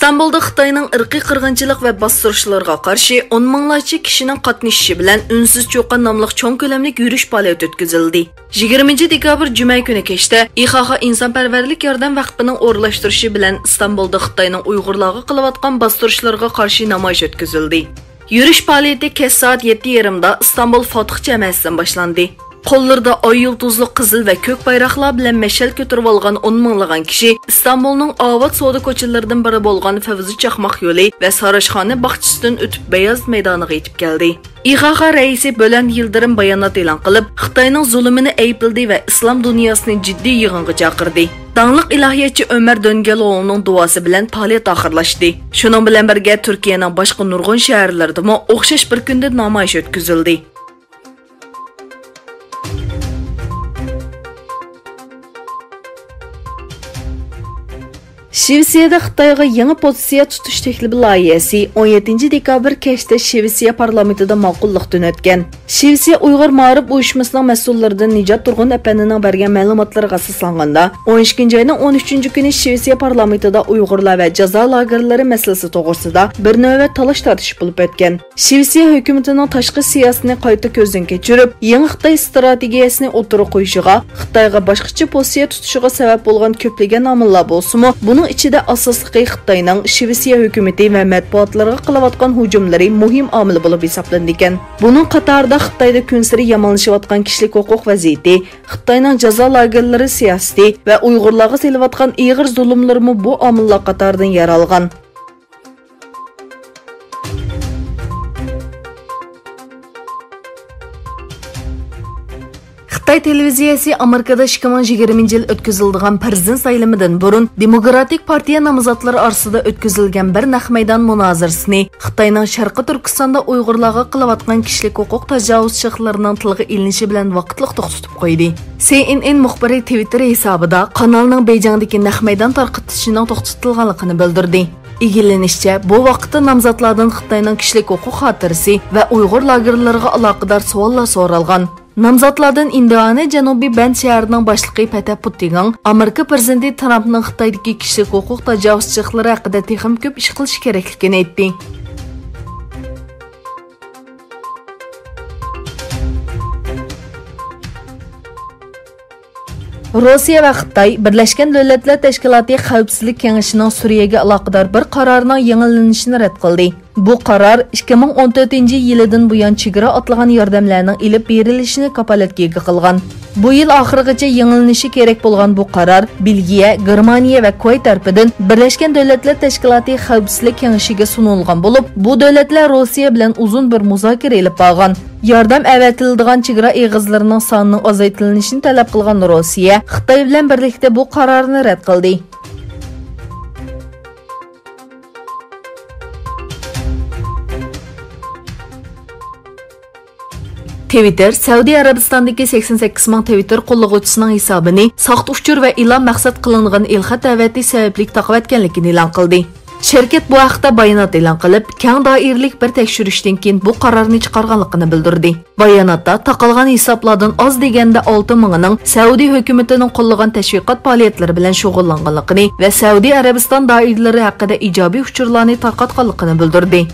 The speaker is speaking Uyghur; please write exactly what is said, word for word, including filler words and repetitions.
ئىستانبۇلدا خىتاينىڭ ئىرقىي قىرغىنچىلىق ۋە باستۇرۇشلىرىغا قارشى ئون مىڭلارچە كىشىنىڭ قاتنىشىشى بىلەن ئۈنسىز چۇقان ناملىق چوڭ كۆلەملىك يۈرۈش پائالىيىتى ئۆتكۈزۈلدى. يىگىرمىنچى دېكابىر جۈمە كۈنى كەچتە ئىخاخا ئىنسانپەرۋەرلىك ياردەم ۋەقپىنىڭ ئورۇنلاشتۇرۇشى بىلەن ئىستانبۇلدا خىتاينىڭ ئۇيغۇرلارغا قىلىۋاتقان باستۇرۇشلىرىغا قارشى نامايىش ئۆتكۈزۈلدى. يۈرۈش پائالىيىتى كەچ سائەت يەتتە يېرىمدا ئىستانبۇل فاتىھ جامەسىدىن باشلاندى. قوللىرىدا ئاي يۇلتۇزلۇق قىزىل ۋە كۆك بايراقلار بىلەن مەشئەل كۆتۈرۈۋالغان ئون مىڭلىغان كىشى ئىستانبۇلنىڭ ئاۋات سودا كوچىلىرىدىن بىرى بولغان فەۋزى چاقماق يولى ۋە ساراچخانا باغچىسىدىن ئۆتۈپ بەياز مەيدانىغا يېتىپ كەلدى. ئىخاخا رەئىسى بۆلەند يىلدىرىم بايانات ئېلان قىلىپ، خىتاينىڭ زۇلۇمىنى ئەيىبلىدى ۋە ئىسلام دۇنياسىنى جىددىي يىغىنغا چاقىردى. داڭلىق ئىلاھىيەتچى ئۆمەر دۆنگەلوۋنىڭ دۇئاسى بىلەن پائالىيەت ئاخىرلاشتى. شۇنىڭ بىلەن بىرگە، تۈركىيەنىڭ باشقا نۇرغۇن شەھەرلىرىدىمۇ ئوخشاش بىر كۈندە نامايىش ئۆتكۈزۈلدى. شىۋېتسىيەدە خىتايغا يېڭى پوزىتسىيە تۇتۇش تەكلىپى لايىھەسى ئون يەتتىنچى دېكابىر كەچتە شىۋېتسىيە پارلامېنتىدا ماقۇللۇقتىن ئۆتكەن. شىۋېتسىيە ئۇيغۇر مائارىپ ئۇيۇشمىسىنىڭ مەسئۇللىرىدىن نىجات تۇرغۇن ئەپەندىنىڭ بەرگەن مەلۇماتلىرىغا ئاساسلانغاندا، ئون ئىككىنچى ئاينىڭ ئون ئۈچىنچى كۈنى شىۋېتسىيە پارلامېنتىدا ئۇيغۇرلار ۋە جازا لاگېرلىرى مەسىلىسى توغرىسىدا بىر نۆۋەت تالاش-تارتىش بولۇپ ئۆتكەن. شىۋېتسىيە ھۆكۈمىتىنىڭ تاشقى سىياسىتىنى قايتا كۆزدىن كەچۈرۈپ، يېڭى خىتاي ئىستراتېگىيەسىنى ئوتتۇرىغا قويۇشىغا، خىتايغا باشقىچە پوزىتسىيە تۇتۇشىغا سەۋەب بولغان كۆپلىگەن ئامىللار بولسىمۇ، بۇنىڭ ئىچىدە ئاساسلىقى خىتاينىڭ شىۋېتسىيە ھۆكۈمىتى ۋە مەتبۇئاتلىرىغا قىلىۋاتقان ھۇجۇملىرى مۇھىم ئامىل بولۇپ ھېسابلىنىدىكەن. بۇنىڭ قاتارىدا خىتايدا كۈنسېرى يامانلىشىۋاتقان كىشىلىك ھوقۇق ۋەزىيىتى، خىتاينىڭ جازا لاگېرلىرى سىياسىتى ۋە ئۇيغۇرلارغا سېلىۋاتقان ئېغىر زۇلۇملىرىمۇ بۇ ئامىللار قاتارىدىن يەر ئالغان. خىتاي تېلېۋىزىيەسى ئامېرىكىدا ئىككى مىڭ يىگىرمىنچى يىل ئۆتكۈزۈلىدىغان پىرېزىدېنت سايلىمىدىن بۇرۇن دېموكراتىك پارتىيە نامزاتلىرى ئارىسىدا ئۆتكۈزۈلگەن بىر نەق مەيدان مۇنازىرىسىنى خىتاينىڭ شەرقىي تۈركىستاندا ئۇيغۇرلارغا قىلىۋاتقان كىشىلىك ھوقۇق تاجاۋۇزچىلىقلىرىنىڭ تىلغا ئېلىنىشى بىلەن ۋاقىتلىق توختىتىپ قويدى. سىئېنئېن مۇخبىرى تىۋىتتېر ھېسابىدا قانالنىڭ بېيجىڭدىكى نەق مەيدان تارقىتىشىنىڭ توختىتىلغانلىقىنى بىلدۈردى. ئىگىلىنىشىچە، بۇ ۋاقىتتا نامزاتلاردىن خىتاينىڭ كىشىلىك ھوقۇق خاتىرىسى ۋە ئۇيغۇر لاگېرلىرىغا ئالاقىدار سوئاللار سورالغان. نامزاتلاردىن ئىندىئانا جەنۇبىي بەند شەھىرىنىڭ باشلىقى پەتە پۇتىڭىڭ ئامېرىكا پىرېزىدېنتى ترامپنىڭ خىتايدىكى كىشىلىك ھوقۇق تاجاۋۇزچىلىقلىرى ھەققىدە تېخىمۇ كۆپ ئىش قىلىشى كېرەكلىكىنى ئېيتتى. روسىيە ۋە خىتاي بىرلەشكەن دۆلەتلەر تەشكىلاتى خەۋپسىزلىك كېڭىشىنىڭ سۈرىيەگە ئالاقىدار بىر قارارنىڭ يېڭىلىنىشىنى رەت قىلدى. بۇ قارار ئىككى مىڭ ئون تۆتىنچى يىلىدىن بۇيان چېگرا ئاتلىغان ياردەملەرنىڭ ئېلىپ بېرىلىشىنى كاپالەتكە ئىگە قىلغان. بۇ يىل ئاخىرىغىچە يېڭىلىنىشى كېرەك بولغان بۇ قارار بېلگىيە، گېرمانىيە ۋە كۇۋەيت تەرىپىدىن بىرلەشكەن دۆلەتلەر تەشكىلاتى خەۋپسىزلىك كېڭىشىگە سۇنۇلغان بولۇپ، بۇ دۆلەتلەر روسىيە بىلەن ئۇزۇن بىر مۇزاكىرە ئېلىپ بارغان. ياردەم ئەۋەتىلىدىغان چېگرا ئېغىزلىرىنىڭ سانىنىڭ ئازايتىلىشىنى تەلەپ قىلغان روسىيە خىتاي بىلەن بىرلىكتە بۇ قارارنى رەت قىلدى. تىۋىتتېر سەئۇدى ئەرەبىستاندىكى سەكسەن سەككىز مىڭ تىۋىتتېر قوللىغۇچىسىنىڭ ھېسابىنى ساختا ئۇچۇر ۋە ئېلان مەقسەت قىلىنغان ئېلخەت دەۋىتى سەۋەبلىك تاقىۋەتكەنلىكىنى ئېلان قىلدى. شىركەت بۇ ھەقتە بايانات ئېلان قىلىپ، كەڭ دائىرىلىك بىر تەكشۈرۈشتىن كېيىن بۇ قارارنى چىقارغانلىقىنى بىلدۈردى. باياناتتا تاقالغان ھېسابلاردىن ئاز دېگەندە ئالتە مىڭىنىڭ سەئۇدى ھۆكۈمىتىنىڭ قوللىغان تەشۋىقات پائالىيەتلىرى بىلەن شۇغۇللانغانلىقىنى ۋە سەئۇدى ئەرەبىستان دائىرىلىرى ھەققىدە ئىجابىي ئۇچۇرلارنى تارقاتقانلىقىنى بىلدۈردى.